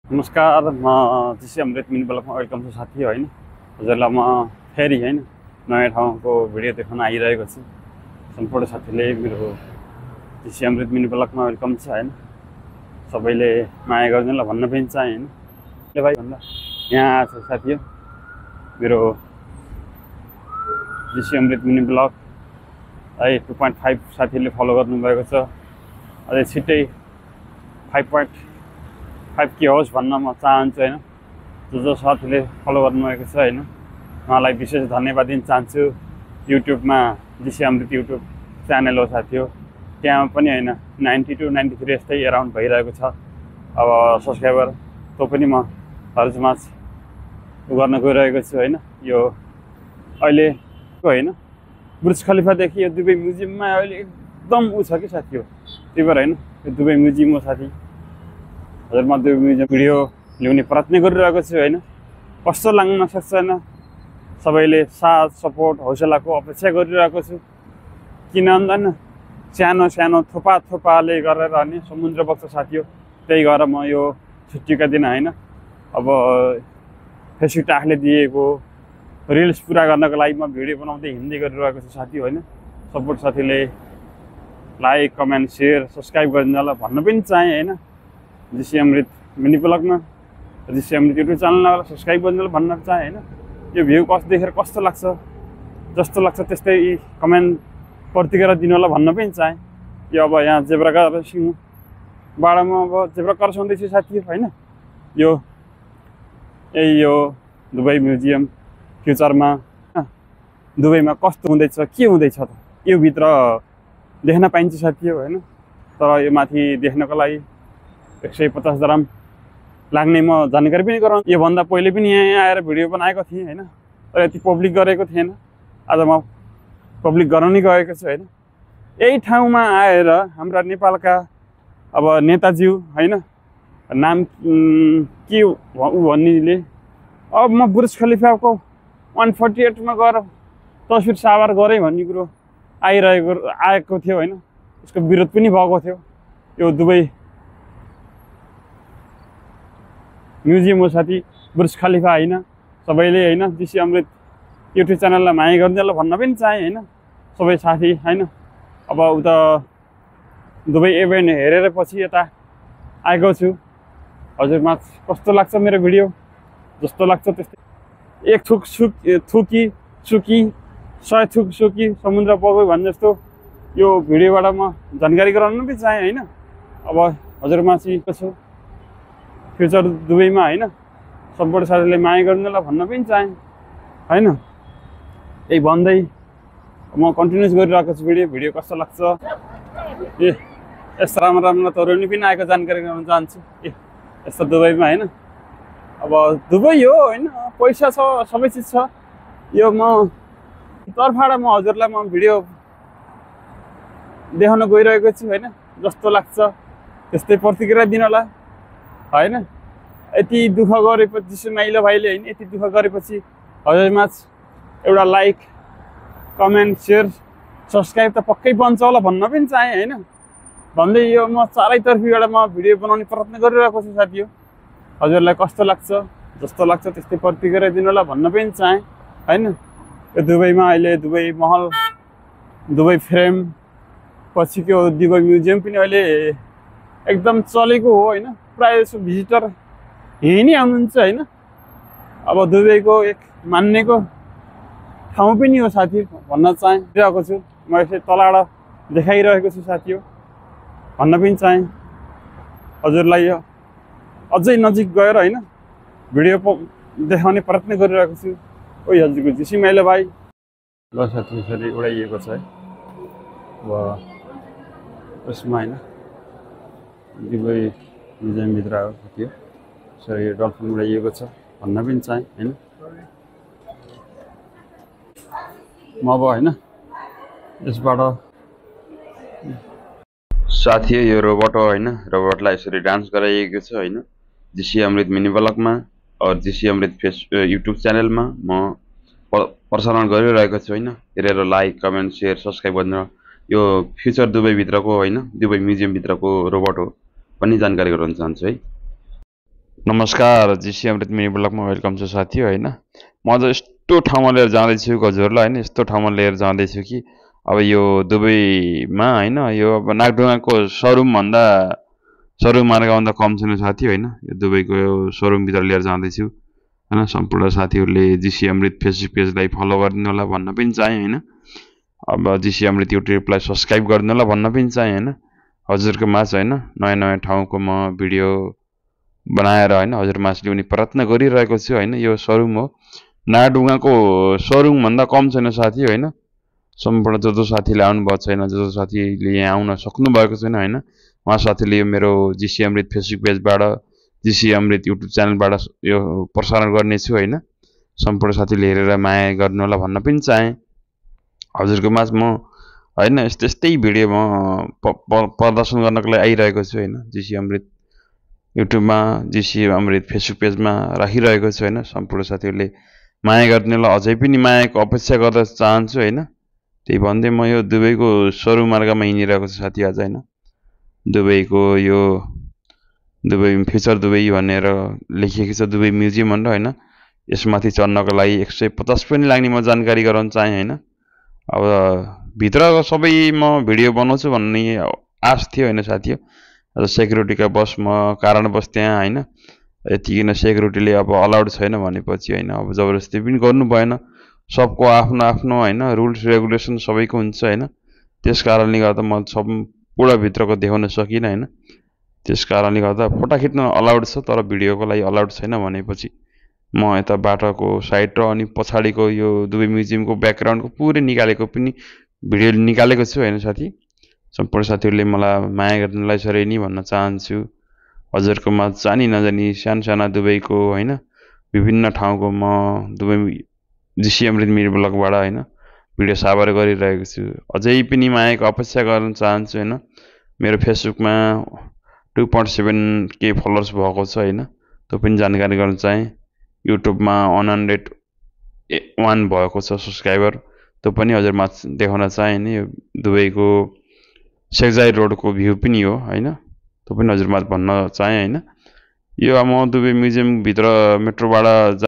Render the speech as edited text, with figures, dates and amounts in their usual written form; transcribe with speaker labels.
Speaker 1: नमस्कार, म जिसी अमृत mini ब्लगमा welcome छु साथी होइन। हजुरलाई म फेरि होइन नयाँ ठाउँको भिडियो देखाउन आइरहेको छु। सम्पूर्ण साथीले मेरो जिसी अमृत मिनी ब्लगमा वेलकम छ होइन। सबैले माया गर्नुलाई भन्न पनि चाहे होइन। ले भाइ भन्दा यहाँ आएको छ साथी हो मेरो जिसी अमृत मिनी ब्लग है 2.5 साथीले फलो गर्नुभएको छ। अझै छिट्टै 5.5 के होस् भन्न म चाहन्छु होइन। जो साथीले फलो गर्नुभएको छ होइन, उहाँलाई विशेष धन्यवाद दिन चाहन्छु। युट्युबमा जिसी अमृत युट्युब च्यानल हो साथी हो, त्यहाँ पनि होइन 90 to 93 यस्तै एराउन्ड भइरहेको छ अब सब्सक्राइबर। त्यो पनि म हरजमाच गर्न गइरहेको छु होइन। यो अहिलेको होइन बुर्ज खलिफादेखि यो दुबई म्युजियममा अहिले एकदम ऊ छ कि साथी हो। त्यही भएर होइन यो दुबई म्युजियम हो साथी। हजुरमा दुबई म्युजियम भिडियो ल्याउने प्रयत्न गरिरहेको छु होइन। कस्तो लाग्न सक्छ होइन, सबैले साथ सपोर्ट हौसलाको अपेक्षा गरिरहेको छु। किन भन्दा सानो सानो थोपाले गरेर अनि समुद्र बग्छ साथी हो। त्यही गरेर म यो छुट्टीका दिन होइन अब फेसबुक आफूले दिएको रिल्स पुरा गर्नको लागि म भिडियो बनाउँदै हिँड्दै गरिरहेको छु साथी होइन। सपोर्ट साथीले लाइक कमेन्ट सेयर सब्सक्राइब गरिदिनुलाई भन्न पनि चाहेँ होइन। जिसी अमृत मिनी ब्लगमा जिसी अमृत युट्युब च्यानललाई सब्सक्राइब गरिदिनुलाई भन्न चाहेँ होइन। यो भ्यू कस्तो देखेर कस्तो लाग्छ, जस्तो लाग्छ त्यस्तै कमेन्ट प्रतिक्रिया दिनुलाई भन्न पनि चाहेँ। यो अब यहाँ जेब्रा क्रसिङबाट म अब जेब्रा क्रस हुँदैछु साथी होइन। यो दुबई म्युजियम फ्युचरमा दुबईमा कस्तो हुँदैछ के हुँदैछ त यो भित्र देख्न पाइन्छ साथी हो होइन। तर यो माथि देख्नको लागि 150 दराम लाग्ने म जानकारी पनि गराउँ। योभन्दा पहिले पनि यहाँ आएर भिडियो बनाएको थिएँ होइन, तर यति पब्लिक गरेको थिएन। आज म पब्लिक गराउनै गएको छु होइन। यही ठाउँमा आएर हाम्रा नेपालका अब नेताज्यू होइन नाम के ऊ भन्नेले अब म बुर्ज खलिफाको 148मा गएर तस्बिर सावार गरेँ भन्ने कुरो आएको थियो होइन। उसको विरोध पनि भएको थियो। यो दुबई म्युजियम हो साथी, बुर्ज खलिफा होइन। सबैले होइन जिसी अमृत युट्युब च्यानललाई माया गरिदिनुलाई भन्न पनि चाहेँ होइन। सबै साथी होइन अब उता दुबई इभेन्ट हेरेर पछि यता आएको छु। हजुरमा कस्तो लाग्छ मेरो भिडियो, जस्तो लाग्छ त्यस्तै एक थुक थुकी 100 थुक सुकी समुद्र बग्यो भने जस्तो यो भिडियोबाट म जानकारी गराउन पनि चाहेँ होइन। अब हजुरमाथि छु फ्युचर दुबईमा होइन, सम्पूर्ण साथीले माया गर्नुलाई भन्न पनि चाहेँ होइन। यही भन्दै म कन्टिन्युस गरिरहेको छु भिडियो कस्तो लाग्छ। यस्तो राम्रो तरुनी पनि आएको जानकारी गराउन चाहन्छु। यस्तो दुबईमा होइन अब दुबई हो होइन, पैसा छ सबै चिज छ। यो म तर्फबाट म हजुरलाई म भिडियो देखाउन गइरहेको छु होइन। जस्तो लाग्छ त्यस्तै प्रतिक्रिया दिनला होइन। यति दुःख गरेपछि सुमाइलो भाइले होइन यति दुःख गरेपछि हजुरमा एउटा लाइक कमेन्ट सेयर सब्सक्राइब त पक्कै बन्छ होला भन्न पनि चाहेँ होइन। भन्दै यो म चारैतर्फीबाट म भिडियो बनाउने प्रयत्न गरिरहेको छु साथी हो। हजुरलाई कस्तो लाग्छ जस्तो लाग्छ त्यस्तै प्रतिक्रिया दिनुलाई भन्न पनि चाहेँ होइन। यो दुबईमा अहिले दुबई महल दुबई फ्रेम पछिको दुबई म्युजियम पनि अहिले एकदम चलेको हो होइन। प्रायः जसो भिजिटर यहीँ नै आउनुहुन्छ होइन। अब दुबईको एक मान्नेको ठाउँ पनि हो साथी भन्न चाहेको छु। म यसै तलबाट देखाइरहेको छु साथी हो भन्न पनि चाहेँ। हजुरलाई यो अझै नजिक गएर होइन भिडियो देखाउने प्रयत्न गरिरहेको छु। ओइ हजुरको जिसी माइलो भाइ ल साथी यसरी उडाइएको छ है। अब उसमा होइन दुबई म्युजियमभित्र आएको थियो यसरी डल्फिन उडाइएको छ भन्न पनि चाहेँ होइन। म अब होइन यसबाट
Speaker 2: साथी यो रोबोट हो होइन। रोबोटलाई यसरी डान्स गराइएको छ होइन जिसी अमृत मिनी ब्लगमा और जिसी अमृत युट्युब च्यानलमा म प्रसारण गरिरहेको छु होइन। हेरेर लाइक कमेन्ट सेयर सब्सक्राइब गर्नु। यो फ्युचर दुबईभित्रको होइन दुबई म्युजियमभित्रको रोबोट हो भन्ने जानकारी गराउन चाहन्छु है। नमस्कार, जीसी अमृत मिनी ब्लगमा वेलकम छ साथी होइन। म आज यस्तो ठाउँमा लिएर जाँदैछु हजुरलाई होइन, यस्तो ठाउँमा लिएर जाँदैछु कि अब यो दुबईमा होइन, यो अब नागढुङ्गाको सरुम मार्गभन्दा कम छैन साथी होइन। यो दुबईको यो सरुमभित्र लिएर जाँदैछु होइन। सम्पूर्ण साथीहरूले जीसी अमृत फेसबुक पेजलाई फलो गरिदिनु होला भन्न पनि चाहेँ होइन। अब जीसी अमृत युट्युबलाई सब्सक्राइब गरिदिनु होला भन्न पनि चाहेँ होइन। हजुरको माझ होइन नयाँ नयाँ ठाउँको म भिडियो बनाएर होइन हजुर माझ ल्याउने प्रयत्न गरिरहेको छु होइन। यो सरुम हो, नागढुङ्गाको सरुमभन्दा कम छैन साथी होइन। सम्पूर्ण जो साथीले आउनुभएको छैन, जो साथीले यहाँ आउन सक्नु भएको छैन होइन, उहाँ साथीले यो मेरो जीसी अमृत फेसबुक पेजबाट, जीसी अमृत युट्युब च्यानलबाट यो प्रसारण गर्नेछु होइन। सम्पूर्ण साथीले हेरेर माया गर्नु होला भन्न पनि चाहेँ। हजुरको माझ म होइन यस्तै भिडियो म प्रदर्शन गर्नको लागि आइरहेको छु होइन। जीसी अमृत युट्युबमा, जीसी अमृत फेसबुक पेजमा राखिरहेको छु होइन। सम्पूर्ण साथीहरूले माया गरिदिनुलाई अझै पनि मायाको अपेक्षा गर्न चाहन्छु होइन। त्यही भन्दै म यो दुबईको सरुम मार्गमा हिँडिरहेको छु साथी आज होइन। दुबईको यो दुबई फ्युचर दुबई भनेर लेखिएको छ, दुबई म्युजियम भनेर होइन। यसमाथि चढ्नको लागि 150 पनि लाग्ने म जानकारी गराउन चाहेँ होइन। अब भित्र सबै म भिडियो बनाउँछु भन्ने आश थियो होइन साथी हो। आज सेक्युरिटीका कारणवश त्यहाँ होइन, यतिकिन सेक्युरिटीले अब अलाउड छैन भनेपछि होइन, अब जबरजस्ती पनि गर्नु भएन। सबको आफ्नो आफ्नो होइन रुल्स रेगुलेसन सबैको हुन्छ होइन। त्यस कारणले गर्दा म सब पुरा भित्रको देखाउन सकिनँ होइन। त्यस कारणले गर्दा फोटा खिच्न अलाउड छ तर भिडियोको लागि अलाउड छैन भनेपछि म यता बाटोको साइड र अनि पछाडिको यो दुबई म्युजियमको ब्याकग्राउन्डको पुरै निकालेको पनि भिडियो निकालेको छु होइन साथी। सम्पूर्ण साथीहरूले मलाई माया गर्नुलाई सरै नि भन्न चाहन्छु। हजुरको माझ जानी नजानी साना दुबईको होइन विभिन्न ठाउँको म दुबई जीसी अमृत मिनी ब्लगबाट होइन भिडियो साभार गरिरहेको छु। अझै पनि मायाको अपेक्षा गर्न चाहन्छु होइन। मेरो फेसबुकमा 2.7K फलोवर्स भएको छ होइन, त्यो पनि जानकारी गर्न चाहेँ। युट्युबमा 101 भएको छ सब्सक्राइबर, त्यो पनि हजुर माझ देखाउन चाहेँ नि। यो दुबईको सेक्जाई रोडको भ्यू पनि हो होइन, त्यो पनि हजुर माझ भन्न चाहेँ होइन। यो म दुबई म्युजियमभित्र मेट्रोबाट